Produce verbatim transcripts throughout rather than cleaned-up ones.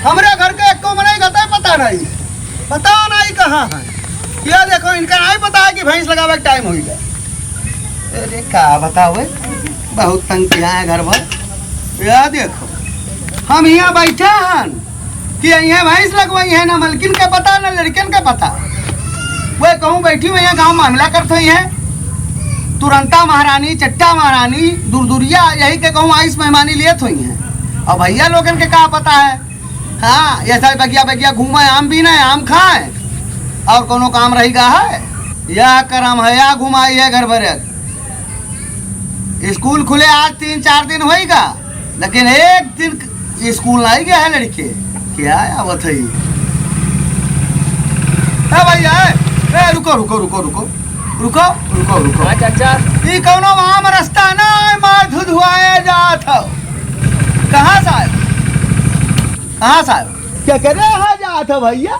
हमरे घर के एको मनई गते पता नहीं, पता नहीं कहाँ है। ये देखो, इनका नहीं पता है कि भैंस लगावे के टाइम होई गए। अरे का बतावे, बहुत तंग किया है घर भर। या देखो, हम यहाँ बैठे हन कि यहाँ भैंस लगवाई है, ना मलकिन के पता, ना लड़कन के पता। वे कहूँ बैठी हुई है, गाँव मामला करत हुई है, तुरंता महारानी, चट्टा महारानी, दुरदुरिया, यही के कहूँ आइस मेहमानी लेत हुई है। और भैया लोगन के का पता है? हाँ, ऐसा बगिया बगिया घूमे, आम बीने, आम खाए, और कोनो काम रही गा है? या करम है, या घुमाई है घर भर। स्कूल खुले आज तीन चार दिन होई गा, लेकिन एक दिन स्कूल नहीं गया है लड़के। क्या आवत है? ए भैया, ए, ए, रुको, रुको, रुको, रुको, रुको, रुको, रुको। हाँ, चाचा। ई कौनो आम रास्ता ना है, मार धुधुआए जात हो। कहाँ से आयो? कहाँ से आयो? केकरे है जात हो भैया?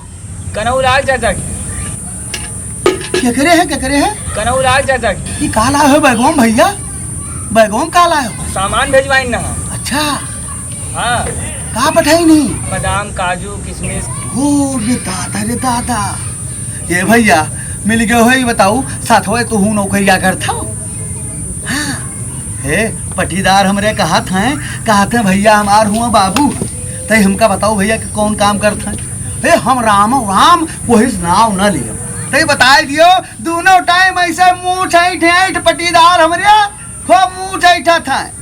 कनऊ लाल चाचा की। केकरे है, केकरे है? कनऊ लाल चाचा की। ई का लाए हो बैगवा में भैया? बैगवा में का लाए हो? सामान भेजवाइन ना। अच्छा। हाँ। का पठाई नहीं? बादाम, काजू, किशमिश। ओ रे दादा, रे दादा। ए भैया, मिल गए हो, ई बताऊ, साथ होए तू हूँ नौकरिया करत हो? हाँ। हे, पटीदार हमरे कहत हैं, कहत हैं, "भैया हमार हुआ बाबू, तई हमका बताओ भैया कि कौन काम करत हैं?" हे, हम राम, राम, वही से नाव न लियो। तई बताए दियो, दोनों टाइम ऐसे मूछ ऐंठ ऐंठ पटीदार हमरे खूब मूछ ऐंठत हैं।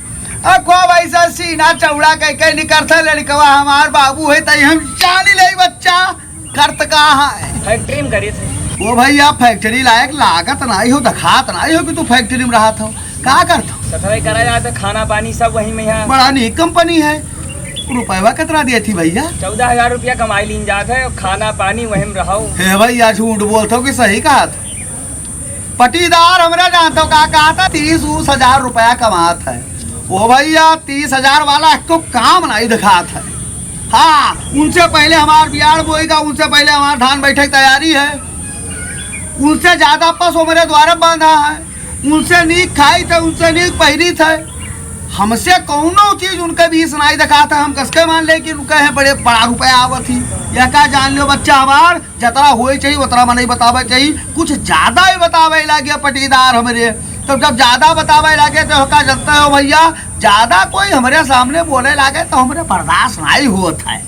और खूब ऐसा सीना चौड़ा कह के निकरत है, "लड़कवा हमार बाबू है, तई हम जानी ले बच्चा।" करत का है? फैक्ट्री में करित है। ओ भैया, फैक्ट्री लायक लागत नाई हो, दिखात नाई हो कि तू फैक्ट्री में रहत हो। का करत हो? सफाई करा जात है, खाना पानी सब वहीं में है। बड़ा नीक कंपनी है। रुपयवा कितना दिए थी भैया? चौदह हजार रुपया कमाई लीन जात है, खाना पानी वहीं में रहो। हे भैया, झूठ बोलत हो कि सही कहत हो? पटीदार हमरा जानत हो का कहत है, तीस ऊस हजार रुपया कमात है। ओ भैया, तीस हजार वाला एक तो काम नहीं दिखात है। हाँ, उनसे पहले हमार बियाड़ बोएगा, उनसे पहले हमार धान बैठे की तैयारी है, उनसे ज्यादा पस हमरे द्वारे बांधा है, उनसे नीक खाइत है, उनसे नीक पहिरित है। हमसे कौनो चीज उनके बीच नाई दिखात है। हम कसके मान ले कि उनके हैं बड़े बड़ा रुपया आवत ही। यह का जान लियो बच्चा हमार, जतरा होए चाहिए उतरा मनई बतावे चाहिए, कुछ ज्यादा ही बतावे लागे पटीदार हमरे। तो जब ज्यादा बतावे लागे तो का जानते हो भैया, ज्यादा कोई हमरे सामने बोले लागे तो हमरे बर्दाश्त नाई होत है।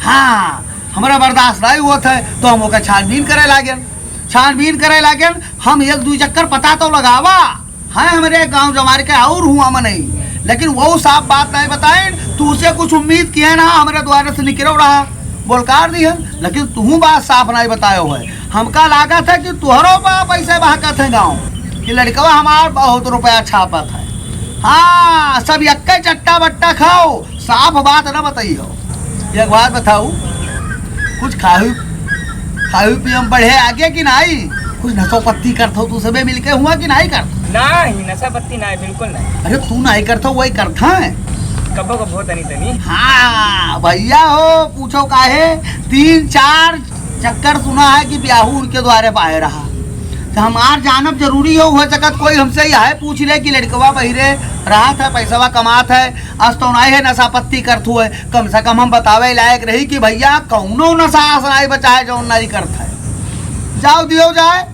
हाँ, हमरा बर्दाश्त नाई होत है, तो हम ओकर छानबीन करे लागेन। छानबीन करे लागेन, हम एक दुई चक्कर पता तो लगावा, हैं हमरे गाँव जवार के और हुआ मनई, लेकिन वो साफ बात नाई बताइन। तू उसे कुछ उम्मीद किहे ना, हमरे द्वारे से निकरो रहा, बोलकार दिहन, लेकिन तुहू बात साफ नाई बतायो है। हमका लागत है कि तुहरो बाप ऐसे बहकत है गाँव कि लड़कवा हमार बहुत रुपया छापत है। हाँ, सब यक्के चट्टा बट्टा खाओ, साफ बात न बताइयो। एक बात बताऊ, कुछ खाऊ, खाऊ पियम बढ़े आगे कि नाई? कुछ नसो पत्ती करत हो तू सबे मिलके हुआ कि नाई करत? नाई, नशा पत्ती नाई, बिल्कुल नाई। अरे तू नाई करत हो, वही करत है। कबो कबो तनी तनी। हाँ भैया हो, पूछो काहे, तीन चार चक्कर सुना है कि ब्याहू उनके द्वारे पाए रहा। तो हमार जानब जरूरी हो, हो सकत कोई हमसे यह पूछ ले कि लड़कवा बहिरे रहत है, पैसवा कमात है, अस तो नाई है, नशा पत्ती करत हुए। कम से कम हम बतावे लायक रही कि भैया कौनो नशा अस नाई बचा है जौन नाई करत है। जाओ दियो जाए,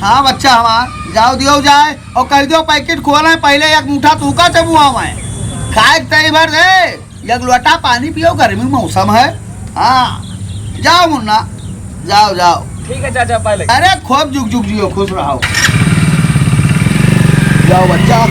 हाँ बच्चा हमार, जाओ दियो जाए और कह दियो पैकेट खोले, पहले एक मुट्ठा तू का चबुआवे, खाए के तई भर दे। एक लोटा पानी पियो, गर्मी मौसम है। हाँ, जाओ मुन्ना, जाओ, जाओ। ठीक है चाचा, पाए लगे। अरे खूब जुग जुग जियो, खुश रहो। जाओ बच्चा।